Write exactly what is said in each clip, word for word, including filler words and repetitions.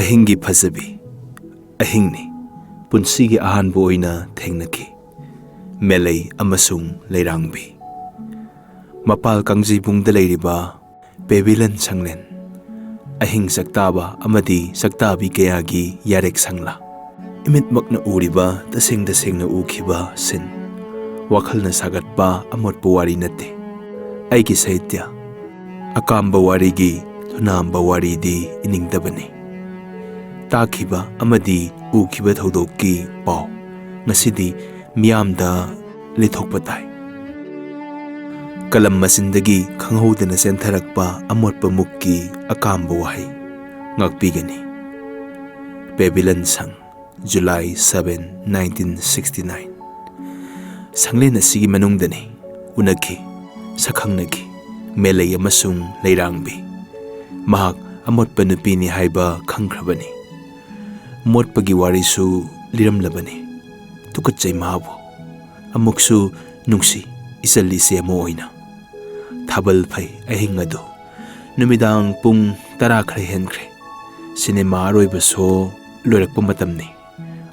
ꯑꯍꯤꯡꯒꯤ ꯐꯖꯕꯤ꯫ ꯑꯍꯤꯡꯅꯤ꯫ ꯄꯨꯟꯁꯤꯒꯤ ꯑꯍꯥꯟꯕ ꯑꯣꯏꯅ ꯊꯦꯡꯅꯈꯤ꯫ ꯃꯦꯂꯩ ꯑꯃꯁꯨꯡ ꯂꯩꯔꯥꯡꯕꯤ꯫ ꯃꯄꯥꯜ ꯀꯥꯡꯖꯩꯕꯨꯡꯗ ꯂꯩꯔꯤꯕ ꯄꯦꯕꯤꯂꯟ ꯁꯪꯂꯦꯟ꯫ ꯑꯍꯤꯡ ꯆꯥꯛꯇꯥꯕ ꯑꯃꯗꯤ ꯆꯥꯛꯇꯥꯕꯤ ꯀꯌꯥꯒꯤ ꯌꯥꯔꯦꯛ ꯁꯪꯂꯥ꯫ ꯏꯃꯤꯠꯃꯛꯅ ꯎꯔꯤꯕ, ꯇꯁꯦꯡ ꯇꯁꯦꯡꯅ ꯎꯈꯤꯕ ꯁꯤꯟ꯫ ꯋꯥꯈꯜꯅ ꯁꯥꯒꯠꯄ ꯑꯃꯣꯠꯄ ꯋꯥꯔꯤ ꯅꯠꯇꯦ꯫ ꯑꯩꯒꯤ ꯁꯥꯍꯤꯇ꯭ꯌ꯫ ꯑꯀꯥꯝꯕ ꯋꯥꯔꯤꯒꯤ ꯊꯨꯅꯥꯝꯕ ꯋꯥꯔꯤꯗꯤ ꯏꯅꯤꯡꯗꯕꯅꯤ꯫ ꯇꯥꯈꯤꯕ ꯑꯃꯗꯤ ꯎꯈꯤꯕ ꯊꯧꯗꯣꯛꯀꯤ ꯄꯥꯎ ꯉꯁꯤꯗꯤ ꯃꯤꯌꯥꯝꯗ ꯂꯤꯊꯣꯛꯄ ꯇꯥꯏ꯫ ꯀꯂꯝ ꯃꯆꯤꯟꯗꯒꯤ ꯈꯪꯍꯧꯗꯅ ꯆꯦꯟꯊꯔꯛꯄ ꯑꯃꯣꯠꯄ ꯃꯨꯛꯀꯤ ꯑꯀꯥꯝꯕ ꯋꯥꯍꯩ ꯉꯥꯛꯄꯤꯒꯅꯤ꯫ ꯄꯦꯕꯤꯂꯟ ꯁꯪ, July seven, nineteen sixty-nine꯫ ꯁꯪꯂꯦꯟ ꯑꯁꯤꯒꯤ ꯃꯅꯨꯡꯗꯅꯤ ꯎꯅꯈꯤ, ꯁꯛꯈꯪꯅꯈꯤ, ꯃꯦꯂꯩ ꯑꯃꯁꯨꯡ ꯂꯩꯔꯥꯡꯕꯤ꯫ ꯃꯍꯥꯛ ꯑꯃꯣꯠꯄ ꯅꯨꯄꯤꯅꯤ ꯍꯥꯏꯕ ꯈꯪꯈ꯭ꯔꯕꯅꯤ꯫ ꯃꯣꯠꯄꯒꯤ ꯋꯥꯔꯤꯁꯨ ꯂꯤꯔꯝꯂꯕꯅꯤ꯫ ꯇꯨꯀꯠꯆꯩ ꯃꯍꯥꯛꯄꯨ꯫ ꯑꯃꯨꯛꯁꯨ ꯅꯨꯡꯁꯤ, ꯏꯆꯜ ꯏꯆꯦ ꯑꯃ ꯑꯣꯏꯅ꯫ ꯊꯥꯕꯜ ꯐꯩ ꯑꯍꯤꯡ ꯑꯗꯨ꯫ ꯅꯨꯃꯤꯗꯥꯡ ꯄꯨꯡ ꯇꯔꯥ ꯈꯔ ꯍꯦꯟꯈ꯭ꯔꯦ꯫ ꯁꯤꯅꯦꯃꯥ ꯑꯔꯣꯏꯕ ꯁꯣ ꯂꯣꯏꯔꯛꯄ ꯃꯇꯝꯅꯤ꯫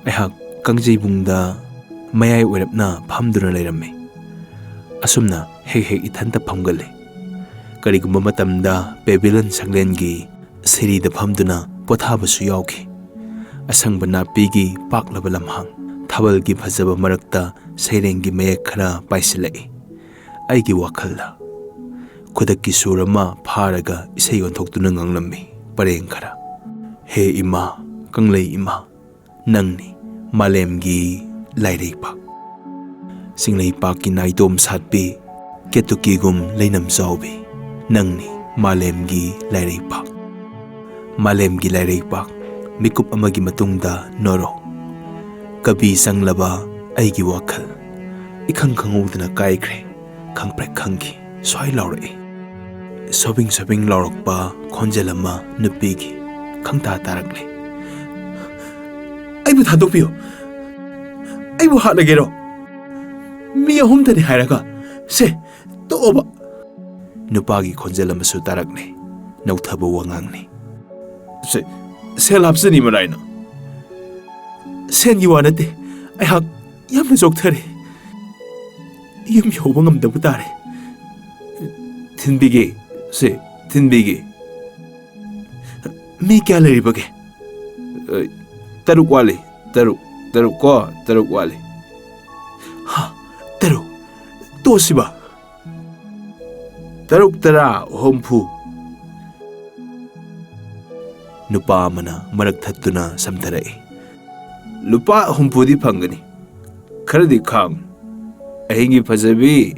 ꯑꯩꯍꯥꯛ ꯀꯥꯡꯖꯩꯕꯨꯡꯗ ꯃꯌꯥꯏ ꯑꯣꯏꯔꯞꯅ ꯐꯝꯗꯨꯅ ꯂꯩꯔꯝꯃꯤ꯫ ꯑꯁꯨꯝꯅ ꯍꯦꯛ ꯍꯦꯛ ꯏꯊꯟꯇ ꯐꯝꯒꯜꯂꯤ꯫ ꯀꯔꯤꯒꯨꯝꯕ ꯃꯇꯝꯗ ꯄꯦꯕꯤꯂꯟ ꯁꯪꯂꯦꯟꯒꯤ ꯁꯤꯔꯤꯗ ꯐꯝꯗꯨꯅ ꯄꯣꯊꯥꯕꯁꯨ ꯌꯥꯎꯈꯤ꯫ ꯑꯁꯪꯕ ꯅꯥꯄꯤꯒꯤ ꯄꯥꯛꯂꯕ ꯂꯝꯍꯥꯡ, ꯊꯥꯕꯜꯒꯤ ꯐꯖꯕ ꯃꯔꯛꯇ ꯁꯩꯔꯦꯡꯒꯤ ꯃꯌꯦꯛ ꯈꯔ ꯄꯥꯏꯁꯤꯜꯂꯛꯏ꯫ ꯑꯩꯒꯤ ꯋꯥꯈꯜꯗ ꯈꯨꯗꯛꯀꯤ ꯁꯨꯔ ꯑꯃ ꯐꯥꯔꯒ ꯏꯁꯩ ꯑꯣꯟꯊꯣꯛꯇꯨꯅ ꯉꯥꯡꯂꯝꯃꯤ ꯄꯔꯦꯡ ꯈꯔ꯫ ꯍꯦ ꯏꯃꯥ, ꯀꯪꯂꯩ ꯏꯃꯥ, ꯅꯪꯅꯤ ꯃꯥꯂꯦꯝꯒꯤ ꯂꯥꯏꯔꯩꯄꯥꯛ꯫ ꯆꯤꯡꯂꯩꯄꯥꯛꯀꯤ ꯅꯥꯏꯇꯣꯝ ꯁꯥꯠꯄꯤ, ꯀꯦꯇꯨꯀꯤꯒꯨꯝ ꯂꯩꯅꯝ ꯆꯥꯎꯕꯤ, ꯅꯪꯅꯤ ꯃꯥꯂꯦꯝꯒꯤ ꯂꯥꯏꯔꯩꯄꯥꯛ꯫ ꯃꯥꯂꯦꯝꯒꯤ ꯂꯥꯏꯔꯩꯄꯥꯛ, ꯃꯤꯀꯨꯞ ꯑꯃꯒꯤ ꯃꯇꯨꯡꯗ ꯅꯣꯔꯣꯛ꯫ ꯀꯕꯤ ꯆꯪꯂꯕ ꯑꯩꯒꯤ ꯋꯥꯈꯜ ꯏꯈꯪ ꯈꯪꯍꯧꯗꯅ ꯀꯥꯏꯈ꯭ꯔꯦ꯫ ꯈꯪꯄ꯭ꯔꯦꯛ ꯈꯪꯈꯤ꯫ ꯁ꯭ꯋꯥꯏ ꯂꯥꯎꯔꯛꯏ꯫ ꯁꯣꯕꯤꯡ ꯁꯣꯕꯤꯡ ꯂꯥꯎꯔꯛꯄ ꯈꯣꯟꯖꯦꯜ ꯑꯃ ꯅꯨꯄꯤꯒꯤ ꯈꯪꯇꯥ ꯇꯥꯔꯛꯂꯦ꯫ "ꯑꯩꯕꯨ ꯊꯥꯗꯣꯛꯄꯤꯌꯨ꯫ ꯑꯩꯕꯨ ꯍꯥꯠꯂꯒꯦꯔꯣ? ꯃꯤ ꯑꯍꯨꯝꯇꯅꯤ ꯍꯥꯏꯔꯒ꯫ ꯁꯦ, ꯇꯣꯛꯑꯣꯕ꯫" ꯅꯨꯄꯥꯒꯤ ꯈꯣꯟꯖꯦꯜ ꯑꯃꯁꯨ ꯇꯥꯔꯛꯂꯦ꯫ ꯅꯧꯊꯕ ꯋꯥꯉꯥꯡꯅꯤ꯫ "ꯁꯦ, ꯁꯦꯜ ꯍꯥꯞꯆꯅꯤ ꯃꯔꯥꯏꯅ꯫ ꯁꯦꯟꯒꯤ ꯋꯥ ꯅꯠꯇꯦ, ꯑꯩꯍꯥꯛ ꯌꯥꯝꯅ ꯆꯣꯛꯊꯔꯦ꯫ ꯌꯨꯝ ꯌꯧꯕ ꯉꯝꯗꯕ ꯇꯥꯔꯦ꯫ ꯊꯤꯟꯕꯤꯒꯦ, ꯁꯦ, ꯊꯤꯟꯕꯤꯒꯦ꯫ ꯃꯤ ꯀꯌꯥ ꯂꯩꯔꯤꯕꯒꯦ? ꯑ, ꯇꯔꯨꯛ ꯋꯥꯠꯂꯤ꯫ ꯇꯔꯨꯛ, ꯇꯔꯨꯛ ꯀꯣ, ꯇꯔꯨꯛ ꯋꯥꯠꯂꯤ꯫ ꯍꯥ, ꯇꯔꯨꯛ? ꯇꯣꯁꯤꯕ? ꯇꯔꯨꯛ, ꯇꯔꯥ, ꯍꯨꯝꯐꯨ꯫ ꯅꯨꯄꯥ ꯑꯃꯅ ꯃꯔꯛ ꯊꯠꯇꯨꯅ ꯁꯝꯊꯔꯛꯏ꯫ ꯂꯨꯄꯥ ꯍꯨꯝꯐꯨꯗꯤ ꯐꯪꯒꯅꯤ꯫ ꯈꯔꯗꯤ ꯈꯥꯡ꯫ ꯑꯍꯤꯡꯒꯤ ꯐꯖꯕꯤ,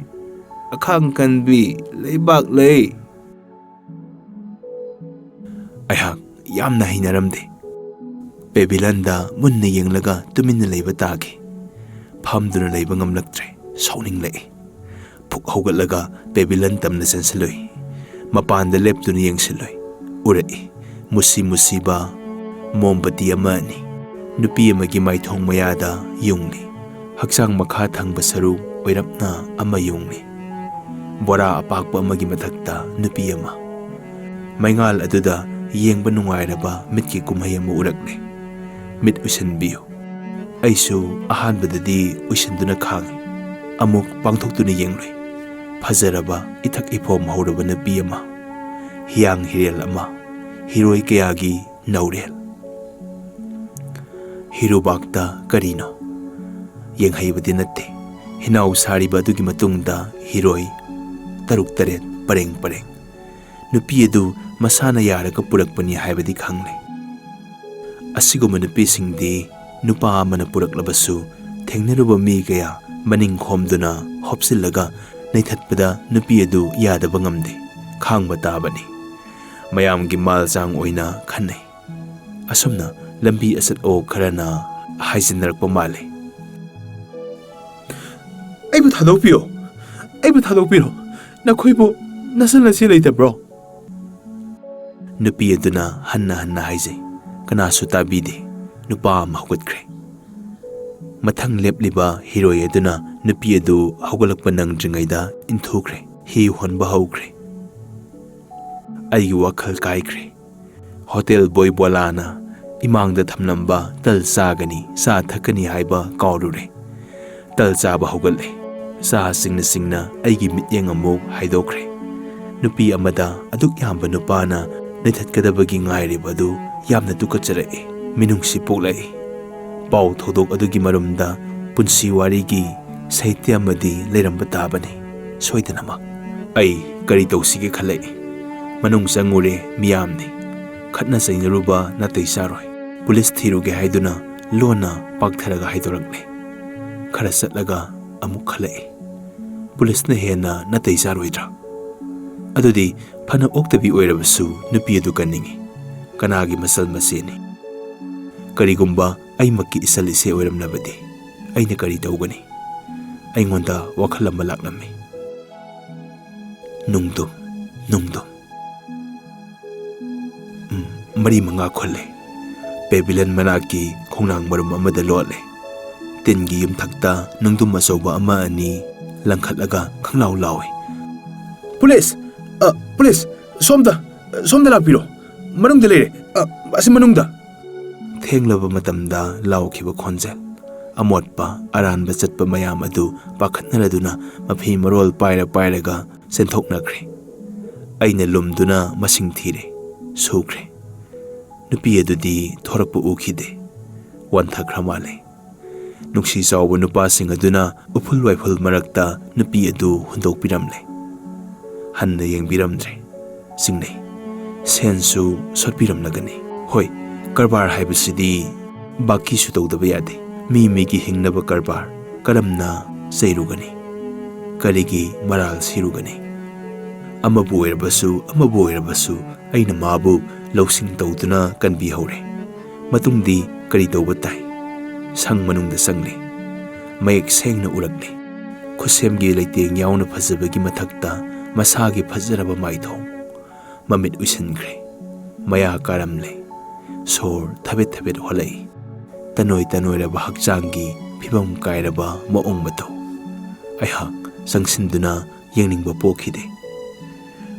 ꯑꯈꯥꯡ ꯀꯟꯕꯤ, ꯂꯩꯕꯥꯛ ꯂꯩ꯫ ꯑꯩꯍꯥꯛ ꯌꯥꯝꯅ ꯍꯩꯅꯔꯝꯗꯦ꯫ ꯄꯦꯕꯤꯂꯟꯗ ꯃꯨꯟꯅ ꯌꯦꯡꯂꯒ ꯇꯨꯃꯤꯟꯅ ꯂꯩꯕ ꯇꯥꯈꯤ꯫ ꯐꯝꯗꯨꯅ ꯂꯩꯕ ꯉꯝꯂꯛꯇ꯭ꯔꯦ꯫ ꯁꯥꯎꯅꯤꯡꯂꯛꯏ꯫ ꯐꯨꯛ ꯍꯧꯒꯠꯂꯒ ꯄꯦꯕꯤꯂꯟ ꯇꯝꯅ ꯆꯦꯟꯁꯤꯜꯂꯨꯏ꯫ ꯃꯄꯥꯟꯗ ꯂꯦꯞꯇꯨꯅ ꯌꯦꯡꯁꯤꯜꯂꯨꯏ꯫ ꯎꯔꯛꯏ꯫ ꯃꯨꯁꯤ ꯃꯨꯁꯤꯕ ꯃꯣꯝꯕꯇꯤ ꯑꯃ ꯑꯅꯤ꯫ ꯅꯨꯄꯤ ꯑꯃꯒꯤ ꯃꯥꯏꯊꯣꯡ ꯃꯌꯥꯗ ꯌꯨꯡꯂꯤ꯫ ꯍꯛꯆꯥꯡ ꯃꯈꯥ ꯊꯪꯕ ꯁꯔꯨ ꯑꯣꯏꯔꯞꯅ ꯑꯃ ꯌꯨꯡꯂꯤ꯫ ꯕꯣꯔꯥ ꯑꯄꯥꯛꯄ ꯑꯃꯒꯤ ꯃꯊꯛꯇ ꯅꯨꯄꯤ ꯑꯃ꯫ ꯃꯩꯉꯥꯜ ꯑꯗꯨꯗ ꯌꯦꯡꯕ ꯅꯨꯡꯉꯥꯏꯔꯕ ꯃꯤꯠꯀꯤ ꯀꯨꯝꯍꯩ ꯑꯃ ꯎꯔꯛꯂꯦ꯫ ꯃꯤꯠ ꯎꯏꯁꯤꯟꯕꯤꯌꯨ꯫ ꯑꯩꯁꯨ ꯑꯍꯥꯟꯕꯗꯗꯤ ꯎꯏꯁꯤꯟꯗꯨꯅ ꯈꯥꯡꯉꯤ꯫ ꯑꯃꯨꯛ ꯄꯥꯡꯊꯣꯛꯇꯨꯅ ꯌꯦꯡꯂꯨꯏ꯫ ꯐꯖꯔꯕ ꯏꯊꯛ ꯏꯐꯣꯝ ꯍꯧꯔꯕ ꯅꯨꯄꯤ ꯑꯃ꯫ ꯍꯤꯌꯥꯡ ꯍꯤꯔꯦꯜ ꯑꯃ꯫ ꯍꯤꯔꯣꯏ ꯀꯌꯥꯒꯤ ꯅꯧꯔꯦꯜ꯫ ꯍꯤꯔꯨꯕꯥꯛꯇ ꯀꯔꯤꯅꯣ? ꯌꯦꯡꯍꯩꯕꯗꯤ ꯅꯠꯇꯦ꯫ ꯍꯤꯅꯥꯎ ꯁꯥꯔꯤꯕ ꯑꯗꯨꯒꯤ ꯃꯇꯨꯡꯗ ꯍꯤꯔꯣꯏ ꯇꯔꯨꯛ ꯇꯔꯦꯠ ꯄꯔꯦꯡ ꯄꯔꯦꯡ꯫ ꯅꯨꯄꯤ ꯑꯗꯨ ꯃꯁꯥꯅ ꯌꯥꯔꯒ ꯄꯨꯔꯛꯄꯅꯤ ꯍꯥꯏꯕꯗꯤ ꯈꯪꯂꯦ꯫ ꯑꯁꯤꯒꯨꯝꯕ ꯅꯨꯄꯤꯁꯤꯡꯗꯤ ꯅꯨꯄꯥ ꯑꯃꯅ ꯄꯨꯔꯛꯂꯕꯁꯨ ꯊꯦꯡꯅꯔꯨꯕ ꯃꯤ ꯀꯌꯥ ꯃꯅꯤꯡ ꯈꯣꯝꯗꯨꯅ ꯍꯣꯞꯆꯤꯜꯂꯒ ꯅꯩꯊꯠꯄꯗ ꯅꯨꯄꯤ ꯑꯗꯨ ꯌꯥꯗꯕ ꯉꯝꯗꯦ꯫ ꯈꯥꯡꯕ ꯇꯥꯕꯅꯤ꯫ ꯃꯌꯥꯝꯒꯤ ꯃꯥꯜ ꯆꯥꯡ ꯑꯣꯏꯅ ꯈꯟꯅꯩ꯫ ꯑꯁꯨꯝꯅ ꯂꯝꯕꯤ ꯑꯆꯠ ꯑꯣꯛ ꯈꯔꯅ ꯍꯥꯏꯖꯤꯟꯅꯔꯛꯄ ꯃꯥꯜꯂꯤ꯫ "ꯑꯩꯕꯨ ꯊꯥꯗꯣꯛꯄꯤꯌꯣ, ꯑꯩꯕꯨ ꯊꯥꯗꯣꯛꯄꯤꯔꯣ, ꯅꯈꯣꯏꯕꯨ ꯅꯆꯟ ꯅꯆꯦ ꯂꯩꯇꯕ꯭ꯔꯣ?" ꯅꯨꯄꯤ ꯑꯗꯨꯅ ꯍꯟꯅ ꯍꯟꯅ ꯍꯥꯏꯖꯩ꯫ ꯀꯅꯥꯁꯨ ꯇꯥꯕꯤꯗꯦ꯫ ꯅꯨꯄꯥ ꯑꯃ ꯍꯧꯒꯠꯈ꯭ꯔꯦ꯫ ꯃꯊꯪ ꯂꯦꯞꯂꯤꯕ ꯍꯤꯔꯣꯏ ꯑꯗꯨꯅ ꯅꯨꯄꯤ ꯑꯗꯨ ꯍꯧꯒꯠꯂꯛꯄ ꯅꯪꯗ꯭ꯔꯤꯉꯩꯗ ꯏꯟꯊꯨꯈ꯭ꯔꯦ꯫ ꯍꯤ ꯍꯣꯟꯕ ꯍꯧꯈ꯭ꯔꯦ꯫ ꯑꯩꯒꯤ ꯋꯥꯈꯜ ꯀꯥꯏꯈ꯭ꯔꯦ꯫ ꯍꯣꯇꯦꯜ ꯕꯣꯏ ꯕꯣꯂꯥꯅ ꯏꯃꯥꯡꯗ ꯊꯝꯂꯝꯕ ꯇꯜ ꯆꯥꯒꯅꯤ, ꯆꯥ ꯊꯛꯀꯅꯤ ꯍꯥꯏꯕ ꯀꯥꯎꯔꯨꯔꯦ꯫ ꯇꯜ ꯆꯥꯕ ꯍꯧꯒꯠꯂꯦ꯫ ꯆꯥ ꯁꯤꯡꯅ ꯁꯤꯡꯅ ꯑꯩꯒꯤ ꯃꯤꯠꯌꯦꯡ ꯑꯃꯨꯛ ꯍꯥꯏꯗꯣꯛꯈ꯭ꯔꯦ꯫ ꯅꯨꯄꯤ ꯑꯃꯗ ꯑꯗꯨꯛ ꯌꯥꯝꯕ ꯅꯨꯄꯥꯅ ꯅꯩꯊꯠꯀꯗꯕꯒꯤ ꯉꯥꯏꯔꯤꯕ ꯑꯗꯨ ꯌꯥꯝꯅ ꯇꯨꯀꯠꯆꯔꯛꯏ, ꯃꯤꯅꯨꯡꯁꯤ ꯄꯣꯛꯂꯛꯏ꯫ ꯄꯥꯎ ꯊꯧꯗꯣꯛ ꯑꯗꯨꯒꯤ ꯃꯔꯨꯝꯗ ꯄꯨꯟꯁꯤ ꯋꯥꯔꯤꯒꯤ ꯁꯥꯍꯤꯇ꯭ꯌ ꯑꯃꯗꯤ ꯂꯩꯔꯝꯕ ꯇꯥꯕꯅꯤ, ꯁꯣꯏꯗꯅꯃꯛ꯫ ꯑꯩ ꯀꯔꯤ ꯇꯧꯁꯤꯒꯦ ꯈꯜꯂꯛꯏ꯫ ꯃꯅꯨꯡ ꯆꯪꯉꯨꯔꯦ, ꯃꯤꯌꯥꯝꯅꯤ꯫ ꯈꯠꯅ ꯆꯩꯅꯔꯨꯕ ꯅꯥꯇꯩ ꯆꯥꯔꯣꯏ꯫ ꯄꯨꯂꯤꯁ ꯊꯤꯔꯨꯒꯦ ꯍꯥꯏꯗꯨꯅ ꯂꯣꯟꯅ ꯄꯥꯛꯊꯔꯒ ꯍꯥꯏꯗꯣꯔꯛꯂꯦ꯫ ꯈꯔ ꯆꯠꯂꯒ ꯑꯃꯨꯛ ꯈꯜꯂꯛꯏ꯫ ꯄꯨꯂꯤꯁꯅ ꯍꯦꯟꯅ ꯅꯥꯇꯩ ꯆꯥꯔꯣꯏꯗ꯭ꯔꯥ? ꯑꯗꯨꯗꯤ ꯐꯅ ꯑꯣꯛꯇꯕꯤ ꯑꯣꯏꯔꯕꯁꯨ ꯅꯨꯄꯤ ꯑꯗꯨ ꯀꯟꯅꯤꯡꯏ꯫ ꯀꯅꯥꯒꯤ ꯃꯆꯜ ꯃꯆꯦꯅꯤ? ꯀꯔꯤꯒꯨꯝꯕ ꯑꯩꯃꯛꯀꯤ ꯏꯆꯜ ꯏꯆꯦ ꯑꯣꯏꯔꯝꯂꯕꯗꯤ ꯑꯩꯅ ꯀꯔꯤ ꯇꯧꯒꯅꯤ? ꯑꯩꯉꯣꯟꯗ ꯋꯥꯈꯜ ꯑꯃ ꯂꯥꯛꯂꯝꯃꯤ꯫ ꯅꯨꯡꯗꯨꯝ, ꯅꯨꯡꯗꯨꯝ꯫ ꯎꯝ, ꯃꯔꯤ ꯃꯉꯥ ꯈꯨꯜꯂꯦ꯫ ꯄꯦꯕꯤꯂꯟ ꯃꯅꯥꯛꯀꯤ ꯈꯣꯡꯅꯥꯡ ꯃꯔꯨꯝ ꯑꯃꯗ ꯂꯣꯠꯂꯦ꯫ ꯇꯤꯟꯒꯤ ꯌꯨꯝꯊꯛꯇ ꯅꯨꯡꯗꯨꯝ ꯑꯆꯧꯕ ꯑꯃ ꯑꯅꯤ ꯂꯪꯈꯠꯂꯒ ꯈꯪꯂꯥꯎ ꯂꯥꯎꯏ꯫ "ꯄꯨꯂꯤꯁ! ꯑ, ꯄꯨꯂꯤꯁ! ꯁꯣꯝꯗ, ꯁꯣꯝꯗ ꯂꯥꯛꯄꯤꯔꯣ! ꯃꯅꯨꯡꯗ ꯂꯩꯔꯦ! ꯑ, ꯑꯁꯤ ꯃꯅꯨꯡꯗ!" ꯊꯦꯡꯂꯕ ꯃꯇꯝꯗ ꯂꯥꯎꯈꯤꯕ ꯈꯣꯟꯖꯦꯜ꯫ ꯑꯃꯣꯠꯄ ꯑꯔꯥꯟꯕ ꯆꯠꯄ ꯃꯌꯥꯝ ꯑꯗꯨ ꯄꯥꯈꯠꯅꯔꯗꯨꯅ ꯃꯐꯤ ꯃꯔꯣꯜ ꯄꯥꯏꯔ ꯄꯥꯏꯔꯒ ꯆꯦꯟꯊꯣꯛꯅꯈ꯭ꯔꯦ꯫ ꯑꯩꯅ ꯂꯨꯝꯗꯨꯅ ꯃꯁꯤꯡ ꯊꯤꯔꯦ꯫ ꯁꯨꯈ꯭ꯔꯦ꯫ ꯅꯨꯄꯤ ꯑꯗꯨꯗꯤ ꯊꯣꯔꯛꯄ ꯎꯈꯤꯗꯦ꯫ ꯋꯥꯟꯊꯈ꯭ꯔ ꯃꯥꯜꯂꯦ꯫ ꯅꯨꯡꯁꯤ ꯆꯥꯎꯕ ꯅꯨꯄꯥꯁꯤꯡ ꯑꯗꯨꯅ ꯎꯐꯨꯜ ꯋꯥꯏꯐꯨꯜ ꯃꯔꯛꯇ ꯅꯨꯄꯤ ꯑꯗꯨ ꯍꯨꯟꯗꯣꯛꯄꯤꯔꯝꯂꯦ꯫ ꯍꯟꯅ ꯌꯦꯡꯕꯤꯔꯝꯗ꯭ꯔꯦ꯫ ꯆꯤꯡꯅꯩ꯫ ꯁꯦꯟꯁꯨ ꯁꯣꯠꯄꯤꯔꯝꯂꯒꯅꯤ꯫ ꯍꯣꯏ, ꯀꯔꯕꯥꯔ ꯍꯥꯏꯕꯁꯤꯗꯤ ꯕꯥꯀꯤꯁꯨ ꯇꯧꯗꯕ ꯌꯥꯗꯦ꯫ ꯃꯤ ꯃꯤꯒꯤ ꯍꯤꯡꯅꯕ ꯀꯔꯕꯥꯔ ꯀꯔꯝꯅ ꯆꯩꯔꯨꯒꯅꯤ? ꯀꯔꯤꯒꯤ ꯃꯔꯥꯜ ꯁꯤꯔꯨꯒꯅꯤ? ꯑꯃꯕꯨ ꯑꯣꯏꯔꯕꯁꯨ, ꯑꯃꯕꯨ ꯑꯣꯏꯔꯕꯁꯨ, ꯑꯩꯅ ꯃꯥꯕꯨ ꯂꯧꯁꯤꯡ ꯇꯧꯗꯨꯅ ꯀꯟꯕꯤꯍꯧꯔꯦ꯫ ꯃꯇꯨꯡꯗꯤ ꯀꯔꯤ ꯇꯧꯕ ꯇꯥꯏ? ꯁꯪ ꯃꯅꯨꯡꯗ ꯆꯪꯂꯦ꯫ ꯃꯌꯦꯛ ꯁꯦꯡꯅ ꯎꯔꯛꯂꯦ꯫ ꯈꯨꯠꯁꯦꯝꯒꯤ ꯂꯩꯇꯦꯡ ꯌꯥꯎꯅ ꯐꯖꯕꯒꯤ ꯃꯊꯛꯇ ꯃꯁꯥꯒꯤ ꯐꯖꯔꯕ ꯃꯥꯏꯊꯣꯡ꯫ ꯃꯃꯤꯠ ꯎꯏꯁꯤꯟꯈ꯭ꯔꯦ꯫ ꯃꯌꯥ ꯀꯥꯔꯝꯂꯦ꯫ ꯁꯣꯔ ꯊꯕꯦꯠ ꯊꯕꯦꯠ ꯍꯣꯜꯂꯛꯏ꯫ ꯇꯅꯣꯏ ꯇꯅꯣꯏꯔꯕ ꯍꯛꯆꯥꯡꯒꯤ ꯐꯤꯕꯝ ꯀꯥꯏꯔꯕ ꯃꯑꯣꯡ ꯃꯇꯧ꯫ ꯑꯩꯍꯥꯛ ꯆꯪꯁꯤꯟꯗꯨꯅ ꯌꯦꯡꯅꯤꯡꯕ ꯄꯣꯛꯈꯤꯗꯦ꯫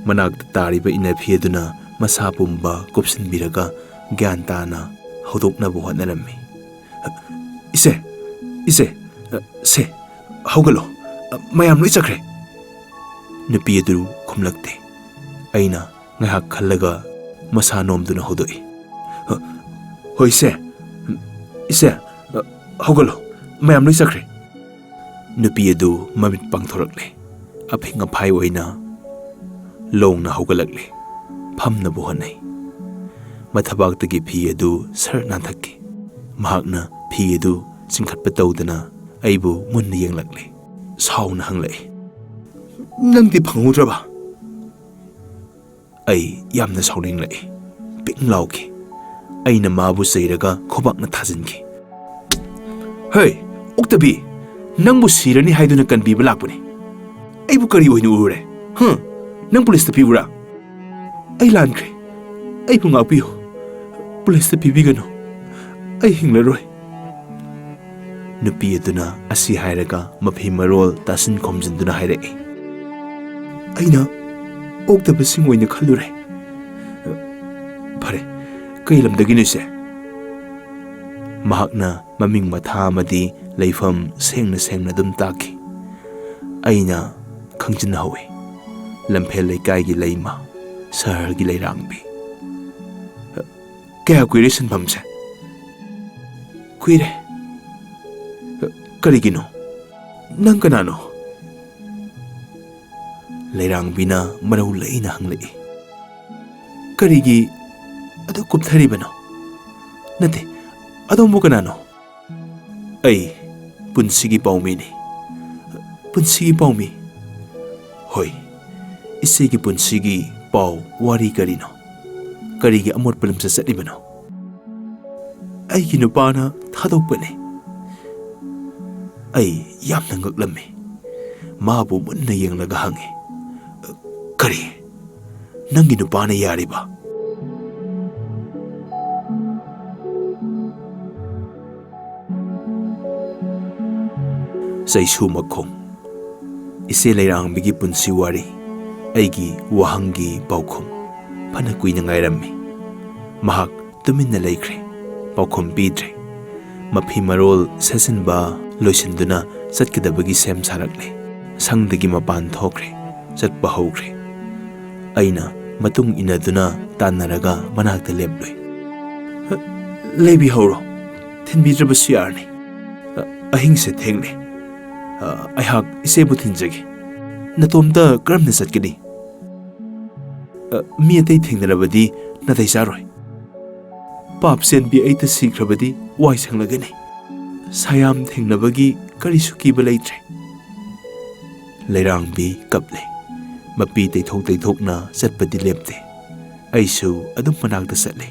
ꯃꯅꯥꯛꯇ ꯇꯥꯔꯤꯕ ꯏꯅꯐꯤ ꯑꯗꯨꯅ ꯃꯁꯥ ꯄꯨꯝꯕ ꯀꯨꯞꯁꯤꯟꯕꯤꯔꯒ ꯒ꯭ꯌꯥꯟ ꯇꯥꯅ ꯍꯧꯗꯣꯛꯅꯕ ꯍꯣꯠꯅꯔꯝꯃꯤ꯫ "ꯏꯆꯦ, ꯏꯆꯦ, ꯁꯦ, ꯍꯧꯒꯠꯂꯣ, ꯃꯌꯥꯝ ꯂꯣꯏ ꯆꯠꯈ꯭ꯔꯦ꯫" ꯅꯨꯄꯤ ꯑꯗꯨ ꯈꯨꯝꯂꯛꯇꯦ꯫ ꯑꯩꯅ ꯉꯥꯏꯍꯥꯛ ꯈꯜꯂꯒ ꯃꯁꯥ ꯅꯣꯝꯗꯨꯅ ꯍꯧꯗꯣꯛꯏ꯫ "ꯍꯣꯏ ꯏꯆꯦ, ꯏꯆꯦ, ꯍꯧꯒꯠꯂꯣ, ꯃꯌꯥꯝ ꯂꯣꯏ ꯆꯠꯈ꯭ꯔꯦ꯫" ꯅꯨꯄꯤ ꯑꯗꯨ ꯃꯃꯤꯠ ꯄꯥꯡꯊꯣꯔꯛꯂꯦ꯫ ꯑꯐꯤꯡ ꯑꯐꯥꯏ ꯑꯣꯏꯅ ꯂꯣꯡꯅ ꯍꯧꯒꯠꯂꯛꯂꯦ꯫ ꯐꯝꯅꯕ ꯍꯣꯠꯅꯩ꯫ ꯃꯊꯕꯥꯛꯇꯒꯤ ꯐꯤ ꯑꯗꯨ ꯁꯔ ꯅꯥꯟꯊꯛꯈꯤ꯫ ꯃꯍꯥꯛꯅ ꯐꯤ ꯑꯗꯨ ꯆꯤꯡꯈꯠꯄ ꯇꯧꯗꯅ ꯑꯩꯕꯨ ꯃꯨꯟꯅ ꯌꯦꯡꯂꯛꯂꯦ꯫ ꯁꯥꯎꯅ ꯍꯪꯂꯛꯏ, "ꯅꯪꯗꯤ ꯐꯪꯍꯧꯗ꯭ꯔꯕ?" ꯑꯩ ꯌꯥꯝꯅ ꯁꯥꯎꯅꯤꯡꯂꯛꯏ꯫ ꯄꯤꯡ ꯂꯥꯎꯈꯤ꯫ ꯑꯩꯅ ꯃꯥꯕꯨ ꯆꯩꯔꯒ ꯈꯨꯕꯥꯛꯅ ꯊꯥꯖꯤꯟꯈꯤ꯫ "ꯍꯦ, ꯑꯣꯛꯇꯕꯤ, ꯅꯪꯕꯨ ꯁꯤꯔꯅꯤ ꯍꯥꯏꯗꯨꯅ ꯀꯟꯕꯤꯕ ꯂꯥꯛꯄꯅꯤ꯫ ꯑꯩꯕꯨ ꯀꯔꯤ ꯑꯣꯏꯅ ꯎꯔꯨꯔꯦ? ꯍ? ꯅꯪ ꯄꯨꯂꯤꯁꯇ ꯄꯤꯕ꯭ꯔꯥ?" "ꯑꯩ ꯂꯥꯟꯈ꯭ꯔꯦ꯫ ꯑꯩꯕꯨ ꯉꯥꯛꯄꯤꯌꯨ꯫ ꯄꯨꯂꯤꯁꯇ ꯄꯤꯕꯤꯒꯅꯨ꯫ ꯑꯩ ꯍꯤꯡꯂꯔꯣꯏ꯫" ꯅꯨꯄꯤ ꯑꯗꯨꯅ ꯑꯁꯤ ꯍꯥꯏꯔꯒ ꯃꯐꯤ ꯃꯔꯣꯜ ꯇꯥꯁꯤꯟ ꯈꯣꯝꯖꯤꯟꯗꯨꯅ ꯍꯥꯏꯔꯛꯏ꯫ ꯑꯩꯅ ꯑꯣꯛꯇꯕꯁꯤꯡ ꯑꯣꯏꯅ ꯈꯜꯂꯨꯔꯦ꯫ "ꯐꯔꯦ, ꯀꯩ ꯂꯝꯗꯒꯤꯅꯣ ꯏꯆꯦ?" ꯃꯍꯥꯛꯅ ꯃꯃꯤꯡ ꯃꯊꯥ ꯑꯃꯗꯤ ꯂꯩꯐꯝ ꯁꯦꯡꯅ ꯁꯦꯡꯅ ꯑꯗꯨꯝ ꯇꯥꯛꯈꯤ꯫ ꯑꯩꯅ ꯈꯪꯖꯤꯟꯍꯧꯏ, ꯂꯝꯐꯦꯜ ꯂꯩꯀꯥꯏꯒꯤ ꯂꯩꯃ, ꯁꯍꯔꯒꯤ ꯂꯩꯔꯥꯡꯕꯤ꯫ "ꯀꯌꯥ ꯀꯨꯏꯔꯦ ꯁꯤꯟꯐꯝꯁꯦ?" "ꯀꯨꯏꯔꯦ꯫" "ꯀꯔꯤꯒꯤꯅꯣ? ꯅꯪ ꯀꯅꯥꯅꯣ?" ꯂꯩꯔꯥꯡꯕꯤꯅ ꯃꯔꯧ ꯂꯩꯅ ꯍꯪꯂꯛꯏ꯫ "ꯀꯔꯤꯒꯤ ꯑꯗꯨꯛ ꯀꯨꯞꯊꯔꯤꯕꯅꯣ? ꯅꯠꯇꯦ, ꯑꯗꯣꯝꯕꯨ ꯀꯅꯥꯅꯣ?" "ꯑꯩ ꯄꯨꯟꯁꯤꯒꯤ ꯄꯥꯎꯃꯤꯅꯤ꯫" "ꯄꯨꯟꯁꯤꯒꯤ ꯄꯥꯎꯃꯤ?" "ꯍꯣꯏ, ꯏꯆꯦꯒꯤ ꯄꯨꯟꯁꯤꯒꯤ ꯄꯥꯎ ꯋꯥꯔꯤ ꯀꯔꯤꯅꯣ? ꯀꯔꯤꯒꯤ ꯑꯃꯣꯠꯄ ꯂꯝꯆꯠ ꯆꯠꯂꯤꯕꯅꯣ?" "ꯑꯩꯒꯤ ꯅꯨꯄꯥꯅ ꯊꯥꯗꯣꯛꯄꯅꯤ꯫" ꯑꯩ ꯌꯥꯝꯅ ꯉꯛꯂꯝꯃꯤ꯫ ꯃꯥꯕꯨ ꯃꯨꯟꯅ ꯌꯦꯡꯂꯒ ꯍꯪꯉꯤ, "ꯀꯔꯤ? ꯅꯪꯒꯤ ꯅꯨꯄꯥꯅ ꯌꯥꯔꯤꯕ?" ꯆꯩꯁꯨ ꯃꯈꯣꯡ꯫ ꯏꯆꯦ ꯂꯩꯔꯥꯡꯕꯤꯒꯤ ꯄꯨꯟꯁꯤ ꯋꯥꯔꯤ꯫ ꯑꯩꯒꯤ ꯋꯥꯍꯪꯒꯤ ꯄꯥꯎꯈꯨꯝ꯫ ꯐꯅ ꯀꯨꯏꯅ ꯉꯥꯏꯔꯝꯃꯤ꯫ ꯃꯍꯥꯛ ꯇꯨꯃꯤꯟꯅ ꯂꯩꯈ꯭ꯔꯦ, ꯄꯥꯎꯈꯨꯝ ꯄꯤꯗ꯭ꯔꯦ꯫ ꯃꯐꯤ ꯃꯔꯣꯜ ꯁꯦꯠꯆꯤꯟꯕ ꯂꯣꯏꯁꯤꯟꯗꯨꯅ ꯆꯠꯀꯗꯕꯒꯤ ꯁꯦꯝ ꯁꯥꯔꯛꯂꯦ꯫ ꯁꯪꯗꯒꯤ ꯃꯄꯥꯟ ꯊꯣꯛꯈ꯭ꯔꯦ, ꯆꯠꯄ ꯍꯧꯈ꯭ꯔꯦ꯫ ꯑꯩꯅ ꯃꯇꯨꯡ ꯏꯟꯅꯗꯨꯅ ꯇꯥꯟꯅꯔꯒ ꯃꯅꯥꯛꯇ ꯂꯦꯞꯂꯨꯏ꯫ "ꯂꯩꯕꯤꯍꯧꯔꯣ, ꯊꯤꯟꯕꯤꯗ꯭ꯔꯕꯁꯨ ꯌꯥꯔꯅꯤ꯫ ꯑꯍꯤꯡꯁꯦ ꯊꯦꯡꯂꯦ꯫ ꯑꯩꯍꯥꯛ ꯏꯆꯦꯕꯨ ꯊꯤꯟꯖꯒꯦ꯫ ꯅꯇꯣꯝꯇ ꯀꯔꯝꯅ ꯆꯠꯀꯅꯤ? ꯃꯤ ꯑꯇꯩ ꯊꯦꯡꯅꯔꯕꯗꯤ ꯅꯥꯇꯩ ꯆꯥꯔꯣꯏ꯫ ꯄꯥꯞ ꯆꯦꯟꯕꯤ ꯑꯩꯇ ꯁꯤꯈ꯭ꯔꯕꯗꯤ ꯋꯥꯏ ꯁꯪꯂꯒꯅꯤ꯫ ꯁꯥꯌꯥꯝ ꯊꯦꯡꯅꯕꯒꯤ ꯀꯔꯤꯁꯨ ꯀꯤꯕ ꯂꯩꯇ꯭ꯔꯦ꯫" ꯂꯩꯔꯥꯡꯕꯤ ꯀꯞꯂꯦ꯫ ꯃꯄꯤ ꯇꯩꯊꯣꯛ ꯇꯩꯊꯣꯛꯅ ꯆꯠꯄꯗꯤ ꯂꯦꯞꯇꯦ꯫ ꯑꯩꯁꯨ ꯑꯗꯨꯝ ꯃꯅꯥꯛꯇ ꯆꯠꯂꯦ꯫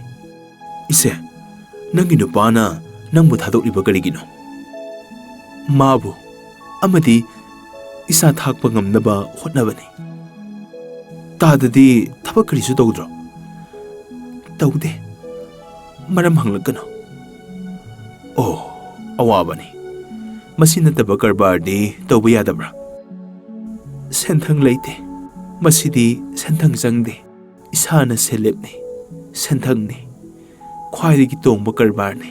"ꯏꯆꯦ, ꯅꯪꯒꯤ ꯅꯨꯄꯥꯅ ꯅꯪꯕꯨ ꯊꯥꯗꯣꯛꯂꯤꯕ ꯀꯔꯤꯒꯤꯅꯣ?" "ꯃꯥꯕꯨ ꯑꯃꯗꯤ ꯏꯆꯥ ꯊꯥꯛꯄ ꯉꯝꯅꯕ ꯍꯣꯠꯅꯕꯅꯤ꯫" "ꯇꯥꯗꯗꯤ ꯊꯕꯛ ꯀꯔꯤꯁꯨ ꯇꯧꯗ꯭ꯔꯣ?" "ꯇꯧꯗꯦ꯫ ꯃꯔꯝ ꯍꯪꯂꯛꯀꯅꯨ꯫" "ꯑꯣ, ꯑꯋꯥꯕꯅꯤ꯫ ꯃꯁꯤ ꯅꯠꯇꯕ ꯀꯔꯕꯥꯔꯗꯤ ꯇꯧꯕ ꯌꯥꯗꯕ꯭ꯔꯥ?" "ꯁꯦꯟꯊꯪ ꯂꯩꯇꯦ꯫ ꯃꯁꯤꯗꯤ ꯁꯦꯟꯊꯪ ꯆꯪꯗꯦ꯫ ꯏꯁꯥꯅ ꯁꯦꯜꯂꯦꯞꯅꯤ, ꯁꯦꯟꯊꯪꯅꯤ, ꯈ꯭ꯋꯥꯏꯗꯒꯤ ꯇꯣꯡꯕ ꯀꯔꯕꯥꯔꯅꯤ꯫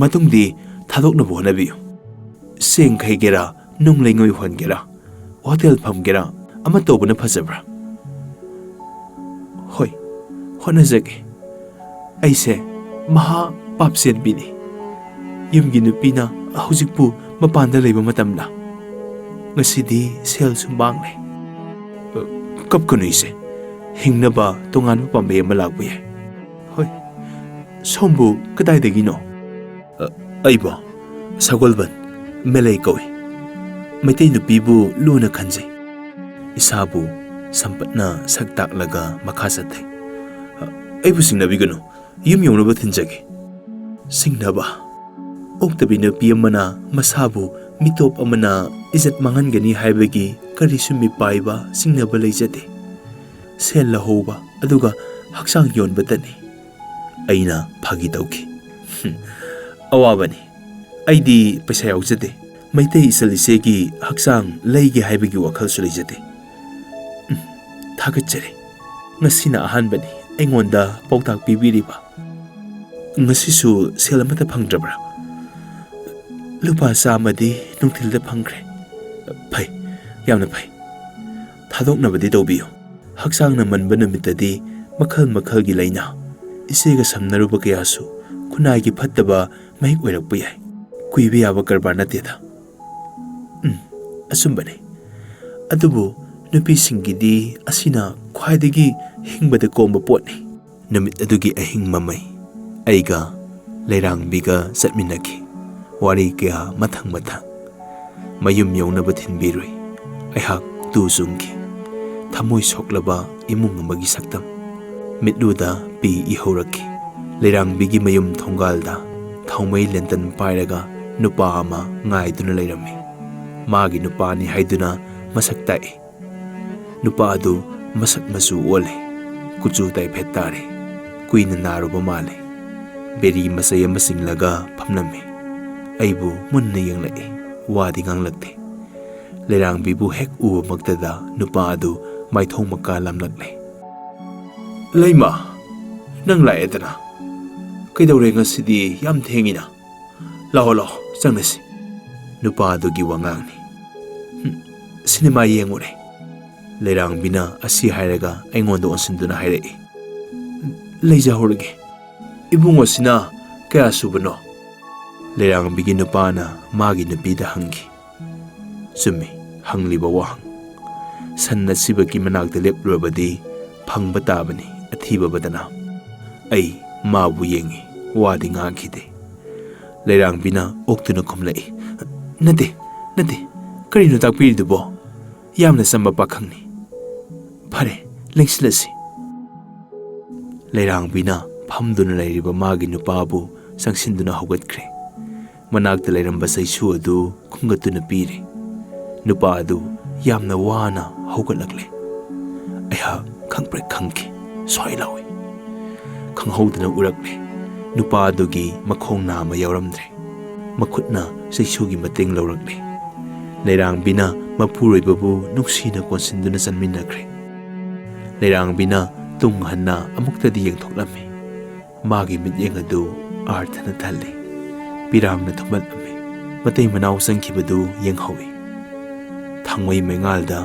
ꯃꯇꯨꯡꯗꯤ ꯊꯥꯗꯣꯛꯅꯕ ꯍꯣꯠꯅꯕꯤꯌꯨ꯫ ꯆꯦꯡ ꯈꯩꯒꯦꯔꯥ, ꯅꯨꯡ ꯂꯩꯉꯣꯏ ꯍꯣꯟꯒꯦꯔꯥ, ꯍꯣꯇꯦꯜ ꯐꯝꯒꯦꯔꯥ, ꯑꯃ ꯇꯧꯕꯅ ꯐꯖꯕ꯭ꯔꯥ?" "ꯍꯣꯏ, ꯍꯣꯠꯅꯖꯒꯦ꯫ ꯑꯩꯁꯦ ꯃꯍꯥ ꯄꯥꯞ ꯆꯦꯟꯕꯤꯅꯤ꯫ ꯌꯨꯝꯒꯤ ꯅꯨꯄꯤꯅ ꯍꯧꯖꯤꯛꯄꯨ ꯃꯄꯥꯟꯗ ꯂꯩꯕ ꯃꯇꯝꯂ? ꯉꯁꯤꯗꯤ ꯁꯦꯜꯁꯨ ꯃꯥꯡꯂꯦ꯫" "ꯀꯞꯀꯅꯨ ꯏꯆꯦ, ꯍꯤꯡꯅꯕ ꯇꯣꯉꯥꯟꯕ ꯄꯥꯝꯕꯩ ꯑꯃ ꯂꯥꯛꯄ ꯌꯥꯏ꯫" "ꯍꯣꯏ, ꯁꯣꯝꯕꯨ ꯀꯗꯥꯏꯗꯒꯤꯅꯣ?" "ꯑꯩꯕꯣ ꯁꯒꯣꯜꯕꯟ, ꯃꯦꯂꯩ ꯀꯧꯏ꯫ ꯃꯩꯇꯩ ꯅꯨꯄꯤꯕꯨ ꯂꯨꯅ ꯈꯟꯖꯩ꯫" ꯏꯁꯥꯕꯨ ꯁꯝꯄꯠꯅ ꯁꯛ ꯇꯥꯛꯂꯒ ꯃꯈꯥ ꯆꯠꯊꯩ꯫ "ꯑꯩꯕꯨ ꯆꯤꯡꯅꯕꯤꯒꯅꯨ, ꯌꯨꯝ ꯌꯧꯅꯕ ꯊꯤꯟꯖꯒꯦ꯫" "ꯆꯤꯡꯅꯕ? ꯑꯣꯛꯇꯕꯤ ꯅꯨꯄꯤ ꯑꯃꯅ ꯃꯁꯥꯕꯨ ꯃꯤꯇꯣꯞ ꯑꯃꯅ ꯏꯖꯠ ꯃꯥꯡꯍꯟꯒꯅꯤ ꯍꯥꯏꯕꯒꯤ ꯀꯔꯤꯁꯨ ꯃꯤꯄꯥꯏꯕ ꯆꯤꯡꯅꯕ ꯂꯩꯖꯗꯦ꯫ ꯁꯦꯜ ꯂꯧꯍꯧꯕ ꯑꯗꯨꯒ ꯍꯛꯆꯥꯡ ꯌꯣꯟꯕꯇꯅꯤ꯫" ꯑꯩꯅ ꯐꯥꯒꯤ ꯇꯧꯈꯤ꯫ "ꯍꯨꯝ, ꯑꯋꯥꯕꯅꯤ꯫ ꯑꯩꯗꯤ ꯄꯩꯁꯥ ꯌꯥꯎꯖꯗꯦ꯫ ꯃꯩꯇꯩ ꯏꯆꯜ ꯏꯆꯦꯒꯤ ꯍꯛꯆꯥꯡ ꯂꯩꯒꯦ ꯍꯥꯏꯕꯒꯤ ꯋꯥꯈꯜꯁꯨ ꯂꯩꯖꯗꯦ꯫" "ꯎꯝ, ꯊꯥꯒꯠꯆꯔꯤ꯫" ꯉꯁꯤꯅ ꯑꯍꯥꯟꯕꯅꯤ ꯑꯩꯉꯣꯟꯗ ꯄꯥꯎꯇꯥꯛ ꯄꯤꯕꯤꯔꯤꯕ꯫ ꯉꯁꯤꯁꯨ ꯁꯦꯜ ꯑꯃꯠꯇ ꯐꯪꯗ꯭ꯔꯕ꯭ꯔꯥ? ꯂꯨꯄꯥ ꯆꯥꯝꯃꯗꯤ ꯅꯨꯡꯊꯤꯜꯗ ꯐꯪꯈ꯭ꯔꯦ꯫ ꯐꯩ, ꯌꯥꯝꯅ ꯐꯩ꯫ ꯊꯥꯗꯣꯛꯅꯕꯗꯤ ꯇꯧꯕꯤꯌꯨ꯫ ꯍꯛꯆꯥꯡꯅ ꯃꯟꯕ ꯅꯨꯃꯤꯠꯇꯗꯤ ꯃꯈꯜ ꯃꯈꯜꯒꯤ ꯂꯥꯏꯅꯥ, ꯏꯆꯦꯒ ꯁꯝꯅꯔꯨꯕ ꯀꯌꯥꯁꯨ ꯈꯨꯟꯅꯥꯏꯒꯤ ꯐꯠꯇꯕ ꯃꯍꯤꯛ ꯑꯣꯏꯔꯛꯄ ꯌꯥꯏ꯫ ꯀꯨꯏꯕ ꯌꯥꯕ ꯀꯔꯕꯥꯔ ꯅꯠꯇꯦꯗ꯫ ꯎꯝ, ꯑꯆꯨꯝꯕꯅꯤ꯫ ꯑꯗꯨꯕꯨ ꯅꯨꯄꯤꯁꯤꯡꯒꯤꯗꯤ ꯑꯁꯤꯅ ꯈ꯭ꯋꯥꯏꯗꯒꯤ ꯍꯤꯡꯕꯗ ꯀꯣꯝꯕ ꯄꯣꯠꯅꯤ꯫ ꯅꯨꯃꯤꯠ ꯑꯗꯨꯒꯤ ꯑꯍꯤꯡ ꯃꯃꯩ ꯑꯩꯒ ꯂꯩꯔꯥꯡꯕꯤꯒ ꯆꯠꯃꯤꯟꯅꯈꯤ꯫ ꯋꯥꯔꯤ ꯀꯌꯥ ꯃꯊꯪ ꯃꯊꯪ꯫ ꯃꯌꯨꯝ ꯌꯧꯅꯕ ꯊꯤꯟꯕꯤꯔꯨꯏ꯫ ꯑꯩꯍꯥꯛ ꯇꯨ ꯆꯨꯡꯈꯤ꯫ ꯊꯃꯣꯏ ꯁꯣꯛꯂꯕ ꯏꯃꯨꯡ ꯑꯃꯒꯤ ꯁꯛꯇꯝ꯫ ꯃꯤꯠꯂꯨꯗ ꯄꯤ ꯏꯍꯧꯔꯛꯈꯤ꯫ ꯂꯩꯔꯥꯡꯕꯤꯒꯤ ꯃꯌꯨꯝ ꯊꯣꯡꯒꯥꯜꯗ ꯊꯥꯎꯃꯩ ꯂꯦꯟꯇꯟ ꯄꯥꯏꯔꯒ ꯅꯨꯄꯥ ꯑꯃ ꯉꯥꯏꯗꯨꯅ ꯂꯩꯔꯝꯃꯤ꯫ ꯃꯥꯒꯤ ꯅꯨꯄꯥꯅꯤ ꯍꯥꯏꯗꯨꯅ ꯃꯁꯛ ꯇꯥꯛꯏ꯫ ꯅꯨꯄꯥ ꯑꯗꯨ ꯃꯁꯛ ꯃꯆꯨ ꯑꯣꯜꯂꯦ꯫ ꯀꯨꯆꯨ ꯇꯥꯏꯐꯦꯠ ꯇꯥꯔꯦ꯫ ꯀꯨꯏꯅ ꯅꯥꯔꯨꯕ ꯃꯥꯜꯂꯦ꯫ ꯕꯦꯔꯤ ꯃꯆꯩ ꯑꯃ ꯆꯤꯡꯂꯒ ꯐꯝꯂꯝꯃꯤ꯫ ꯑꯩꯕꯨ ꯃꯨꯟꯅ ꯌꯦꯡꯂꯛꯏ꯫ ꯋꯥꯗꯤ ꯉꯥꯡꯂꯛꯇꯦ꯫ ꯂꯩꯔꯥꯡꯕꯤꯕꯨ ꯍꯦꯛ ꯎꯕꯃꯛꯇꯗ ꯅꯨꯄꯥ ꯑꯗꯨ ꯃꯥꯏꯊꯣꯡ ꯃꯀꯥ ꯂꯥꯝꯂꯛꯂꯦ꯫ "ꯂꯩꯃ, ꯅꯪ ꯂꯥꯛꯑꯦꯗꯅ꯫ ꯀꯩꯗꯧꯔꯦ ꯉꯁꯤꯗꯤ ꯌꯥꯝ ꯊꯦꯡꯉꯤꯅ? ꯂꯥꯛꯑꯣ, ꯂꯥꯛꯑꯣ, ꯆꯪꯂꯁꯤ꯫" ꯅꯨꯄꯥ ꯑꯗꯨꯒꯤ ꯋꯥꯉꯥꯡꯅꯤ꯫ "ꯍꯨꯝ, ꯁꯤꯅꯦꯃꯥ ꯌꯦꯡꯉꯨꯔꯦ꯫" ꯂꯩꯔꯥꯡꯕꯤꯅ ꯑꯁꯤ ꯍꯥꯏꯔꯒ ꯑꯩꯉꯣꯟꯗ ꯑꯣꯟꯁꯤꯟꯗꯨꯅ ꯍꯥꯏꯔꯛꯏ꯫ "ꯂꯩꯖꯍꯧꯔꯒꯦ꯫ ꯏꯕꯨꯡꯉꯣꯁꯤꯅ ꯀꯌꯥ ꯁꯨꯕꯅꯣ?" ꯂꯩꯔꯥꯡꯕꯤꯒꯤ ꯅꯨꯄꯥꯅ ꯃꯥꯒꯤ ꯅꯨꯄꯤꯗ ꯍꯪꯈꯤ꯫ ꯆꯨꯝꯃꯤ, ꯍꯪꯂꯤꯕ ꯋꯥꯍꯪ꯫ ꯁꯟ ꯑꯁꯤꯕꯒꯤ ꯃꯅꯥꯛꯇ ꯂꯦꯞꯂꯨꯔꯕꯗꯤ ꯐꯪꯕ ꯇꯥꯕꯅꯤ ꯑꯊꯤꯕ ꯕꯗꯅꯥꯝ꯫ ꯑꯩ ꯃꯥꯕꯨ ꯌꯦꯡꯉꯤ, ꯋꯥꯗꯤ ꯉꯥꯡꯈꯤꯗꯦ꯫ ꯂꯩꯔꯥꯡꯕꯤꯅ ꯑꯣꯛꯇꯨꯅ ꯈꯨꯝꯂꯛꯏ, "ꯅꯠꯇꯦ, ꯅꯠꯇꯦ, ꯀꯔꯤꯅꯣ ꯇꯥꯛꯄꯤꯔꯤꯗꯨꯕꯣ? ꯌꯥꯝꯅ ꯆꯝꯕ ꯄꯥꯈꯪꯅꯤ꯫ ꯐꯔꯦ, ꯂꯦꯡꯁꯤꯜꯂꯁꯤ꯫" ꯂꯩꯔꯥꯡꯕꯤꯅ ꯐꯝꯗꯨꯅ ꯂꯩꯔꯤꯕ ꯃꯥꯒꯤ ꯅꯨꯄꯥꯕꯨ ꯆꯪꯁꯤꯟꯗꯨꯅ ꯍꯧꯒꯠꯈ꯭ꯔꯦ꯫ ꯃꯅꯥꯛꯇ ꯂꯩꯔꯝꯕ ꯆꯩꯁꯨ ꯑꯗꯨ ꯈꯨꯝꯒꯠꯇꯨꯅ ꯄꯤꯔꯦ꯫ ꯅꯨꯄꯥ ꯑꯗꯨ ꯌꯥꯝꯅ ꯋꯥꯅ ꯍꯧꯒꯠꯂꯛꯂꯦ꯫ ꯑꯩꯍꯥꯛ ꯈꯪꯄ꯭ꯔꯦꯛ ꯈꯪꯈꯤ꯫ ꯁ꯭ꯋꯥꯏ ꯂꯥꯎꯏ꯫ ꯈꯪꯍꯧꯗꯅ ꯎꯔꯛꯂꯦ꯫ ꯅꯨꯄꯥ ꯑꯗꯨꯒꯤ ꯃꯈꯣꯡ ꯅꯥꯝꯃ ꯌꯥꯎꯔꯝꯗ꯭ꯔꯦ꯫ ꯃꯈꯨꯠꯅ ꯆꯩꯁꯨꯒꯤ ꯃꯇꯦꯡ ꯂꯧꯔꯛꯂꯦ꯫ ꯂꯩꯔꯥꯡꯕꯤꯅ ꯃꯄꯨꯔꯣꯏꯕꯕꯨ ꯅꯨꯡꯁꯤꯅ ꯀꯣꯟꯁꯤꯟꯗꯨꯅ ꯆꯟꯃꯤꯟꯅꯈ꯭ꯔꯦ꯫ ꯂꯩꯔꯥꯡꯕꯤꯅ ꯇꯨꯡ ꯍꯟꯅ ꯑꯃꯨꯛꯇꯗꯤ ꯌꯦꯡꯊꯣꯛꯂꯝꯃꯤ꯫ ꯃꯥꯒꯤ ꯃꯤꯠꯌꯦꯡ ꯑꯗꯨ ꯑꯥꯔꯊꯅ ꯊꯜꯂꯤ꯫ ꯄꯤꯔꯥꯡꯅ ꯊꯨꯝꯍꯠꯂꯝꯃꯤ꯫ ꯃꯇꯩ ꯃꯅꯥꯎ ꯆꯪꯈꯤꯕꯗꯨ ꯌꯦꯡꯍꯧꯏ꯫ ꯊꯥꯡꯃꯩ ꯃꯩꯉꯥꯜꯗ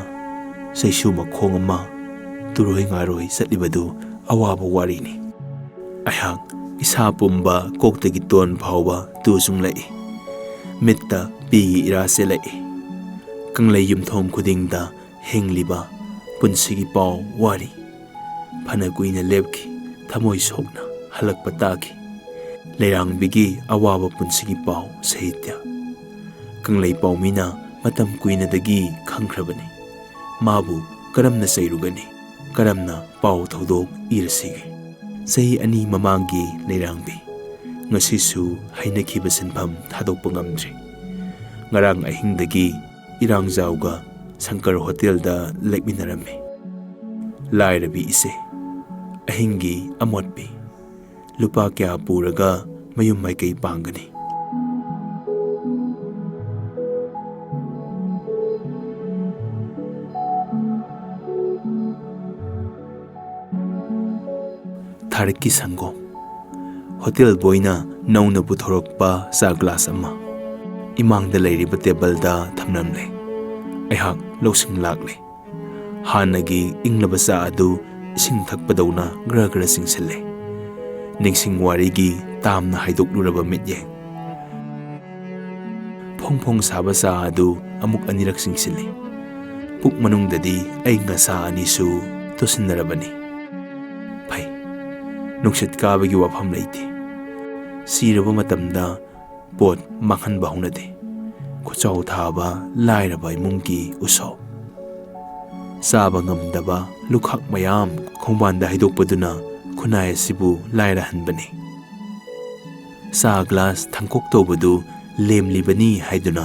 ꯆꯩꯁꯨ ꯃꯈꯣꯡ ꯑꯃ ꯇꯨꯔꯣꯏ ꯉꯥꯔꯣꯏ ꯆꯠꯂꯤꯕꯗꯨ ꯑꯋꯥꯕ ꯋꯥꯔꯤꯅꯤ꯫ ꯑꯩꯍꯥꯛ ꯏꯁꯥ ꯄꯨꯝꯕ ꯀꯣꯛꯇꯒꯤ ꯇꯣꯟ ꯐꯥꯎꯕ ꯇꯨ ꯆꯨꯡꯂꯛꯏ꯫ ꯃꯤꯠꯇ ꯄꯤꯒꯤ ꯏꯔꯥ ꯆꯦꯜꯂꯛꯏ꯫ ꯀꯪꯂꯩ ꯌꯨꯝꯊꯣꯡ ꯈꯨꯗꯤꯡꯗ ꯍꯤꯡꯂꯤꯕ ꯄꯨꯟꯁꯤꯒꯤ ꯄꯥꯎ ꯋꯥꯔꯤ꯫ ꯐꯅ ꯀꯨꯏꯅ ꯂꯦꯞꯈꯤ, ꯊꯃꯣꯏ ꯁꯣꯛꯅ ꯍꯜꯂꯛꯄ ꯇꯥꯈꯤ꯫ ꯂꯩꯔꯥꯡꯕꯤꯒꯤ ꯑꯋꯥꯕ ꯄꯨꯟꯁꯤꯒꯤ ꯄꯥꯎ ꯁꯥꯍꯤꯇ꯭ꯌ꯫ ꯀꯪꯂꯩ ꯄꯥꯎꯃꯤꯅ ꯃꯇꯝ ꯀꯨꯏꯅꯗꯒꯤ ꯈꯪꯈ꯭ꯔꯕꯅꯤ꯫ ꯃꯥꯕꯨ ꯀꯔꯝꯅ ꯆꯩꯔꯨꯒꯅꯤ? ꯀꯔꯝꯅ ꯄꯥꯎ ꯊꯧꯗꯣꯛ ꯏꯔꯁꯤꯒꯦ? ꯆꯍꯤ ꯑꯅꯤ ꯃꯃꯥꯡꯒꯤ ꯂꯩꯔꯥꯡꯕꯤ꯫ ꯉꯁꯤꯁꯨ ꯍꯩꯅꯈꯤꯕ ꯁꯤꯟꯐꯝ ꯊꯥꯗꯣꯛꯄ ꯉꯝꯗ꯭ꯔꯤ꯫ ꯉꯔꯥꯡ ꯑꯍꯤꯡꯗꯒꯤ ꯏꯔꯥꯡꯖꯥꯎꯒ ꯁꯪꯀꯔ ꯍꯣꯇꯦꯜꯗ ꯂꯦꯛꯃꯤꯟꯅꯔꯝꯃꯤ꯫ ꯂꯥꯏꯔꯕꯤ ꯏꯆꯦ, ꯑꯍꯤꯡꯒꯤ ꯑꯃꯣꯠꯄꯤ, ꯂꯨꯄꯥ ꯀꯌꯥ ꯄꯨꯔꯒ ꯃꯌꯨꯝ ꯃꯥꯏꯀꯩ ꯄꯥꯡꯒꯅꯤ? ꯊꯥꯔꯤꯛꯀꯤ ꯁꯪꯒꯣꯝ꯫ ꯍꯣꯇꯦꯜ ꯕꯣꯏꯅ ꯅꯧꯅ ꯄꯨꯊꯣꯔꯛꯄ ꯆꯥ ꯒ꯭ꯂꯥꯁ ꯑꯃ ꯏꯃꯥꯡꯗ ꯂꯩꯔꯤꯕ ꯇꯦꯕꯜꯗ ꯊꯝꯂꯝꯂꯦ꯫ ꯑꯩꯍꯥꯛ ꯂꯧꯁꯤꯡ ꯂꯥꯛꯂꯦ꯫ ꯍꯥꯟꯅꯒꯤ ꯏꯪꯂꯕ ꯆꯥ ꯑꯗꯨ ꯏꯁꯤꯡ ꯊꯛꯄꯗꯧꯅ ꯒ꯭ꯔ ꯒ꯭ꯔ ꯆꯤꯡꯁꯤꯜꯂꯦ꯫ ꯅꯤꯡꯁꯤꯡ ꯋꯥꯔꯤꯒꯤ ꯇꯥꯝꯅ ꯍꯥꯏꯗꯣꯛꯂꯨꯔꯕ ꯃꯤꯠꯌꯦꯡ꯫ ꯐꯣꯡ ꯐꯣꯡ ꯁꯥꯕ ꯆꯥ ꯑꯗꯨ ꯑꯃꯨꯛ ꯑꯅꯤꯔꯛ ꯆꯤꯡꯁꯤꯜꯂꯤ꯫ ꯄꯨꯛ ꯃꯅꯨꯡꯗꯗꯤ ꯑꯏꯪ ꯑꯁꯥ ꯑꯅꯤꯁꯨ ꯇꯨꯁꯤꯟꯅꯔꯕꯅꯤ꯫ ꯐꯩ, ꯅꯨꯡꯁꯤꯠ ꯀꯥꯕꯒꯤ ꯋꯥꯐꯝ ꯂꯩꯇꯦ꯫ ꯁꯤꯔꯕ ꯃꯇꯝꯗ ꯄꯣꯠ ꯃꯥꯡꯍꯟꯕ ꯍꯧꯅꯗꯦ꯫ ꯈꯨꯆꯥꯎ ꯊꯥꯕ ꯂꯥꯏꯔꯕ ꯏꯃꯨꯡꯒꯤ ꯎꯁꯣꯞ꯫ ꯆꯥꯕ ꯉꯝꯗꯕ ꯂꯨꯈꯥꯛ ꯃꯌꯥꯝ ꯈꯣꯡꯕꯥꯟꯗ ꯍꯩꯗꯣꯛꯄꯗꯨꯅ ꯈꯨꯟꯅꯥꯏ ꯑꯁꯤꯕꯨ ꯂꯥꯏꯔꯍꯟꯕꯅꯤ꯫ ꯆꯥ ꯒ꯭ꯂꯥꯁ ꯊꯥꯡꯀꯣꯛ ꯇꯧꯕꯗꯨ ꯂꯦꯝꯂꯤꯕꯅꯤ ꯍꯥꯏꯗꯨꯅ